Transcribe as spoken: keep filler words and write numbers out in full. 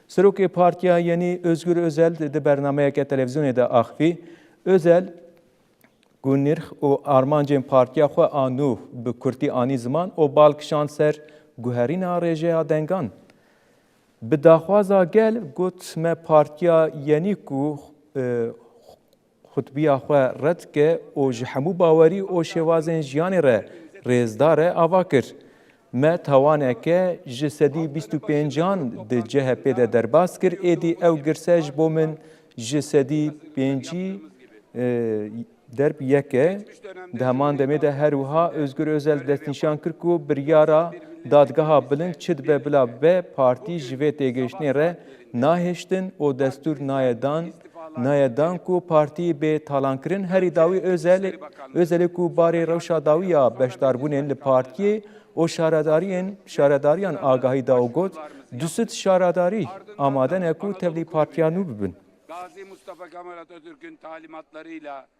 Serokê Partiya Yenî Özgür Özel di bernameyeke televîzyonê de axivî. Özel, ku nirx û armancên partiya xwe a nû bi kurtî anî ziman û bal kişand ser guherîna rêjeya dengan. Bi daxwaza gel got, me Partiya Yenî ku, e, xutbiya xwe red dike û ji hemû bawerî û şêwazên jiyanê re rêzdar e, ava kir. Me tawaneke ji sedî bîst û pêncan di C H P de derbas kir, êdî ew girse ji bo min ji sedî pêncî, e, derb yek e. Di heman demê de her wiha Özgür Özel destnîşan kir ku biryara dadgeha bilind çi dibe bila bibe, partî ji vê têgihiştinê re nahêştin û destûr naye dan, naye dan ku partî bê talankirin. Herî dawî Özel, Özelê ku barê rewşa dawî ya beşdarbûnên li partiyê û şaredariyên, şaredariyan agahî da û got, du sed şaredarî amade ne ku tevlî partiya nû bibin. Gazi Mustafa Kemal Atatürk'ün talimatlarıyla